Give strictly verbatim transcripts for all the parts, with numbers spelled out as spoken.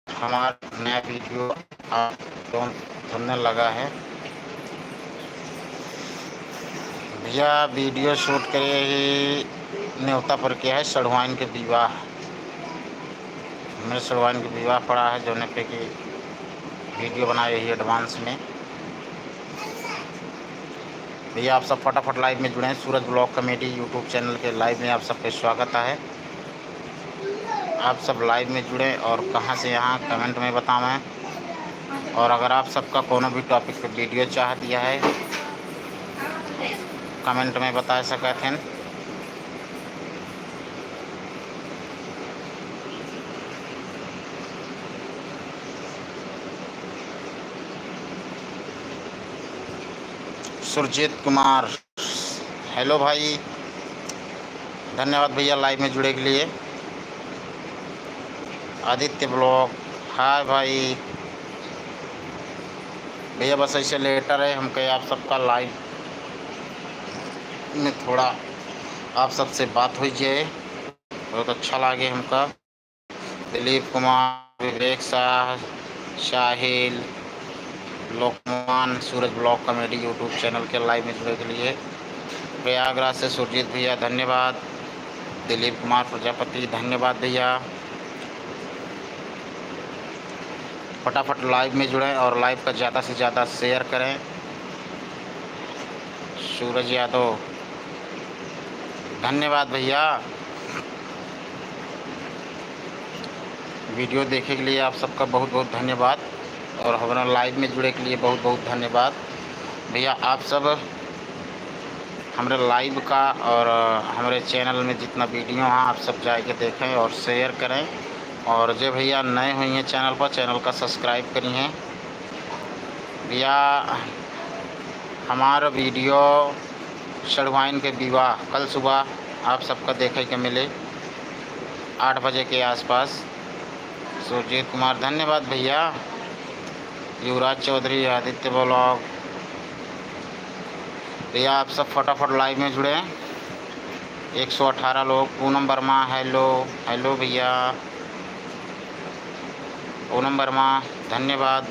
हमार नया video आप जौन thumbnail लगा है भैया, video shoot करे ही नेवता पर के है सड़वाइन के विवाह। हमरे सड़वाइन के विवाह पड़ा है, जौने पे कि video बनाए ही advance में। भैया, आप सब फटाफट live में जुड़ें। सूरज Vlog Comedy YouTube channel के live में आप सबके स्वागत है। आप सब live में जुड़ें और कहाँ से यहाँ, comment में बतावें। और अगर आप सबका कोनो भी topic पे video चाह दिया है, comment में बता सकत हैं। सुरजीत कुमार, hello भाई, धन्यवाद भैया live में जुड़े के लिए। आदित्य Vlog, hi भाई। भैया बस ऐसे लेटा रहे, हम कहे आप सबका live में थोड़ा आप सबसे बात हो जाए, बहुत अच्छा लागे हमका। दिलीप कुमार, विवेक शाह, साहिल, लोकमान, सूरज Vlog Comedy YouTube channel के live में जुड़े के लिए। प्रयागराज से सुरजीत भैया, धन्यवाद। दिलीप कुमार प्रजापति, धन्यवाद भैया। फटाफट live में जुड़ें और live का ज़्यादा से ज़्यादा share करें। सूरज यादव, धन्यवाद भैया। Video देखे के लिए आप सबका बहुत बहुत धन्यवाद और हमारा live में जुड़े के लिए बहुत बहुत धन्यवाद। भैया, आप सब हमरे live का और हमरे channel में जितना video हैं, आप सब जाके देखें और share करें। और जे भैया नए हुई हैं channel पर, channel का subscribe करी हैं। भैया, हमारा video सड़वाइन के विवाह कल सुबह आप सबका देखे के मिले आठ बजे के आसपास। सुरजीत कुमार, धन्यवाद भैया। युवराज चौधरी, आदित्य Vlog, भैया आप सब फटाफट live में जुड़े। एक सौ अठारह लोग। पूनम वर्मा, hello, hello भैया। पूनम वर्मा, धन्यवाद।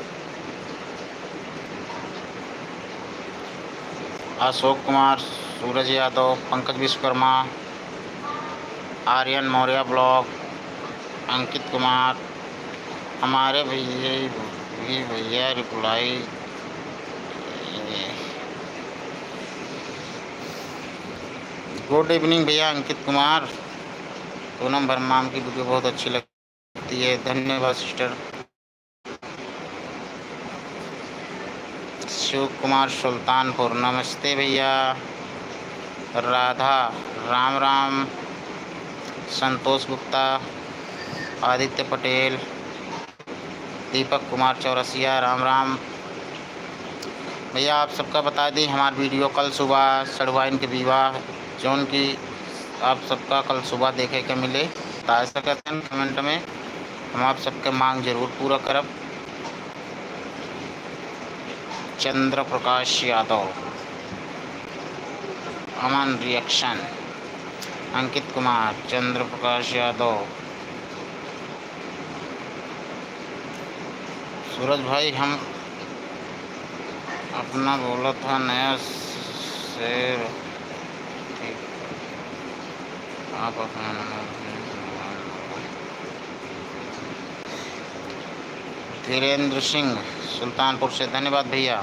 अशोक कुमार, सूरज यादव, पंकज विश्वकर्मा, आर्यन मौर्य Vlog, अंकित कुमार, हमारे भैया भी भैया reply। Good evening भैया अंकित कुमार, पूनम वर्मा की video बहुत अच्छी लगती है, धन्यवाद sister। शिव कुमार सुल्तानपुर, नमस्ते भैया। राधा, राम राम। संतोष गुप्ता, आदित्य पटेल, दीपक कुमार चौरसिया, राम राम। भैया आप सबका बता दी हमार video कल सुबह सड़वाइन के विवाह जौन की आप सबका कल सुबह देखे के मिले, बता सकत हैं comment में, हम आप सबके मांग जरूर पूरा करब। चंद्र प्रकाश यादव, अमन reaction, अंकित कुमार, चंद्र प्रकाश यादव, सूरज भाई, हम अपना बोला था नया शेर, ठीक, आप अपना नंबर। धीरेंद्र सिंह सुल्तानपुर से, धन्यवाद भैया।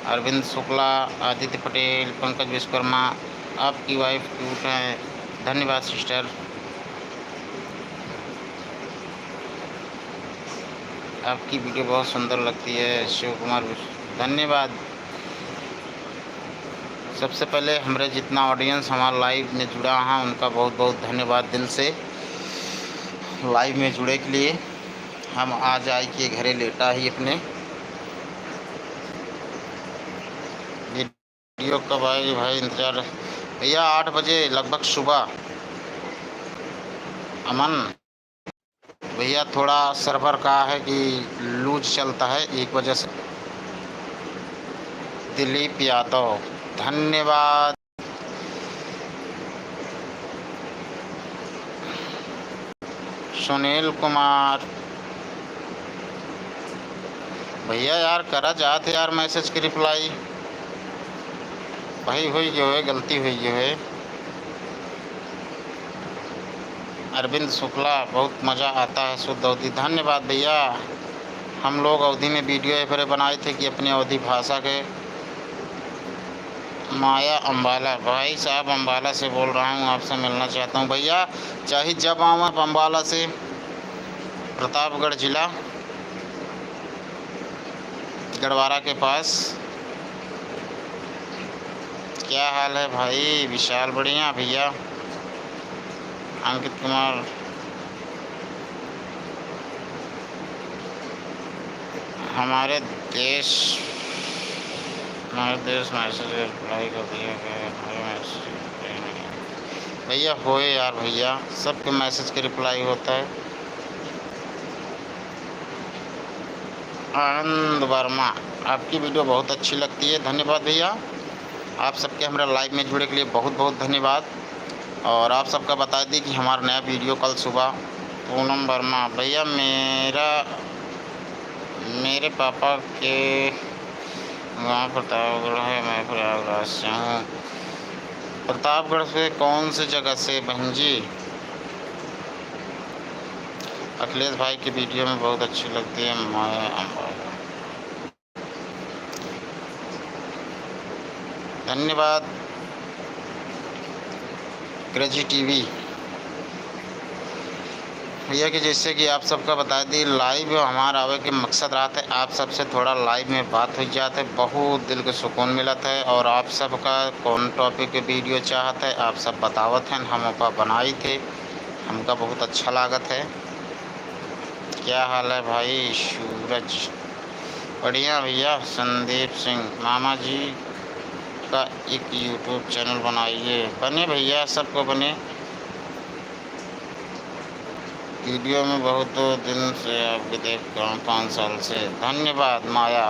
अरविंद शुक्ला, आदित्य पटेल, पंकज विश्वकर्मा, आपकी wife cute हैं, धन्यवाद sister। आपकी video बहुत सुंदर लगती है। शिव कुमार विश्व, धन्यवाद। सबसे पहले हमरे जितना audience हमारे live में जुड़ा है, उनका बहुत बहुत धन्यवाद दिल से। Live में जुड़े के लिए हम आज आए के घरे लेटा ही अपने। Video कब आएगी भाई, इंतजार। भैया, आठ बजे लगभग सुबह। अमन भैया, थोड़ा server का है कि loose चलता है, एक वजह से। दिलीप यादव, धन्यवाद। सुनील कुमार, भैया यार, करा जात यार message के reply। भाई, होई गयो है, गलती होई गयो है। अरविंद शुक्ला, बहुत मजा आता है शुद्ध अवधी। धन्यवाद भैया, हम लोग अवधी में video ये पर बनाए थे कि अपनी अवधी भाषा के। माया अम्बाला, भाई साहब अम्बाला से बोल रहा हूँ, आपसे मिलना चाहता हूँ भैया। चाहे जब आवा आप अम्बाला से, प्रतापगढ़ जिला, गड़वारा के पास। क्या हाल है भाई विशाल? बढ़िया भैया। अंकित कुमार, हमारे देश, हमारे देश message reply कर दिया गया है, हमारे message reply नहीं है। भैया होए यार, भैया सबके message के reply होता है। आनंद वर्मा, आपकी video बहुत अच्छी लगती है, धन्यवाद भैया। आप सबके हमरा live में जुड़े के लिए बहुत बहुत धन्यवाद। और आप सबका बता दी कि हमारा नया video कल सुबह। पूनम वर्मा, भैया मेरा, मेरे पापा के गांव प्रतापगढ़ है, मैं प्रयागराज से हूँ। प्रतापगढ़ से कौन सी जगह से बहन जी? अखिलेश भाई की video में बहुत अच्छी लगती है माया अम्बाला। धन्यवाद क्रेजी टीवी। भैया कि जैसे कि आप सबका बता दी, live हमार आवे के मकसद रहत है आप सबसे थोड़ा live में बात हो जात है, बहुत दिल के सुकून मिलत है। और आप सबका कौन topic पे video चाहत है, आप सब बतावत हैं, हम ओका बनाई थे, हमका बहुत अच्छा लागत है। क्या हाल है भाई सूरज? बढ़िया भैया। संदीप सिंह, मामा जी का एक YouTube channel बनाइए। बने भैया, सबको बने। Video में बहुत दिन से आपके देख रहा हूँ, पाँच साल से। धन्यवाद माया,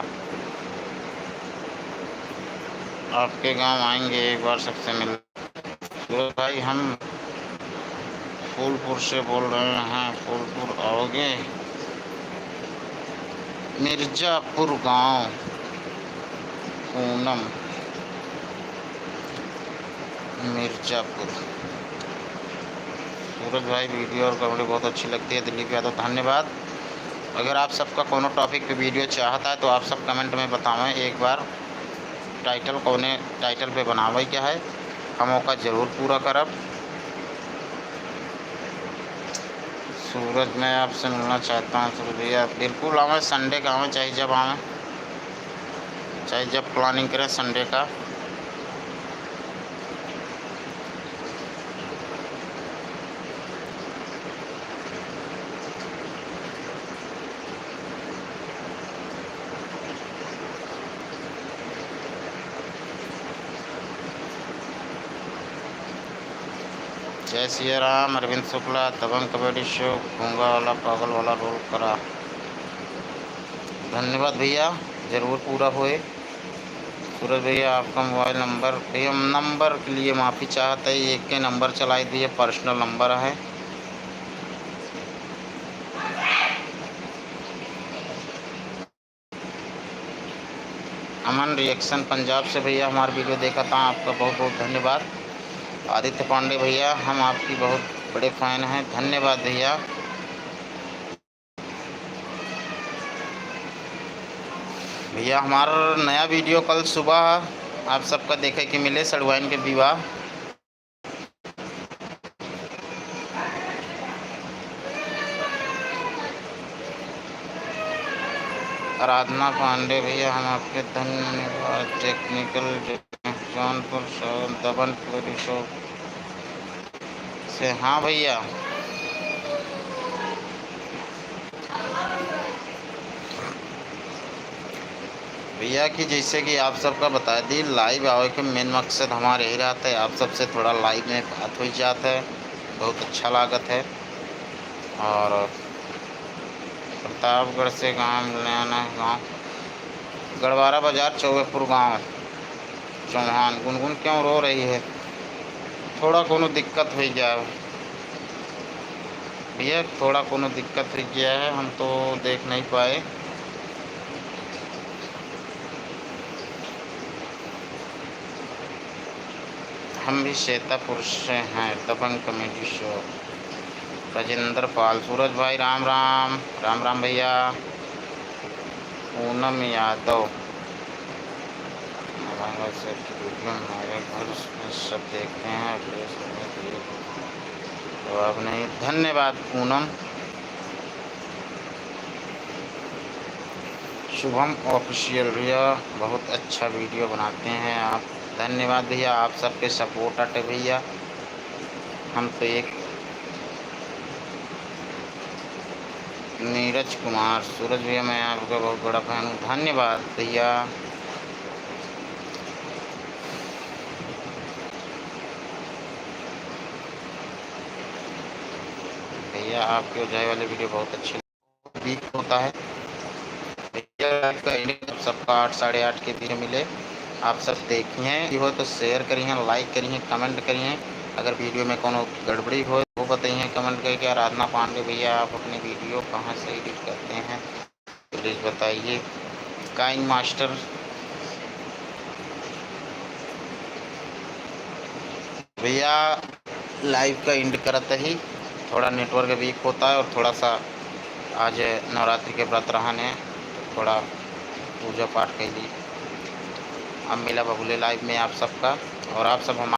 आपके गांव आएंगे एक बार सबसे मिल। सूरज भाई, हम फूलपुर से बोल रहे हैं, फूलपुर आओगे? मिर्जापुर गांव, पूनम, मिर्जापुर। सूरज भाई, video और comedy बहुत अच्छी लगती है। दिलीप यादव, धन्यवाद। अगर आप सबका कोनो topic पे video चाहता है तो आप सब comment में बतावें एक बार। Title कौने title पे बनावे के है, हम ओका जरूर पूरा करब। सूरज, मैं आपसे मिलना चाहता हूँ सूरज भैया। बिल्कुल आवें, Sunday का आवें, चाहे जब आवें, चाहे जब planning करें Sunday का। जय सिया राम, अरविंद शुक्ला, दबंग comedy show, गूंगा वाला, पागल वाला role करा। धन्यवाद भैया, जरूर पूरा होए। सूरज भैया, आपका mobile number, भैया, number के लिए माफ़ी चाहत है, एक के number चलाई दिए, personal number है। अमन reaction पंजाब से भैया हमार video देखा था, आपका बहुत बहुत धन्यवाद। आदित्य पांडे भैया, हम आपकी बहुत बड़े fan हैं, धन्यवाद भैया। भैया, हमार नया video कल सुबह आप सबका देखे के मिले, सड़ुआइन के विवाह। आराधना पांडे भैया, हम आपके धन्यवाद। Technical जौनपुर से, दबंग comedy show से। हाँ भैया, भैया कि जैसे कि आप सबका बता दी, live आवे के main मकसद हमार यही रहत है, आप सबसे थोड़ा live में बात हो जात है, बहुत अच्छा लागत है। और प्रतापगढ़ से गांव मिलने आना है, गांव गड़वारा बाजार, चौबेपुर गांव। चौहान, गुनगुन क्यों रो रही है? थोड़ा कोनो दिक्कत हो गया है। भैया, थोड़ा कोनो दिक्कत हो गया है, हम तो देख नहीं पाए। हम भी सेतापुर से हैं, दबंग कॉमेडी शो। राजेंद्र पाल, सूरज भाई, राम राम। राम राम भैया। पूनम यादव, हमारे से वीडियो हमारे घर में सब देखते हैं, अखिलेश ने दिए जवाब नहीं। धन्यवाद पूनम। शुभम ऑफिशियल भैया, बहुत अच्छा वीडियो बनाते हैं आप। धन्यवाद भैया, आप सबके सपोर्ट अटे भैया। हम तो एक नीरज कुमार, सूरज भैया, मैं आपका बहुत बड़ा फैन हूँ। धन्यवाद भैया। भैया, आपके उजाई वाले वीडियो बहुत अच्छे। वीक होता है। भैया, live का ending आप सबका आठ, साढ़े आठ के बीच में मिले। आप सब देखिए, हो तो शेयर करिए, लाइक करिए, कमेंट करिए। अगर वीडियो में कोनो गड़बड़ी हो, वो बताइए कमेंट करके। आराधना पांडे भैया, आप अपने वीडियो कहाँ से एडिट करते हैं, प्लीज बताइए। काइन मास्टर भैया, लाइव का एंड करत ही, थोड़ा नेटवर्क वीक होता है और थोड़ा सा आज नवरात्रि के व्रत रहन है, थोड़ा पूजा पाठ कैली। अब मिला बबुले लाइव में आप सबका, और आप सब हमारे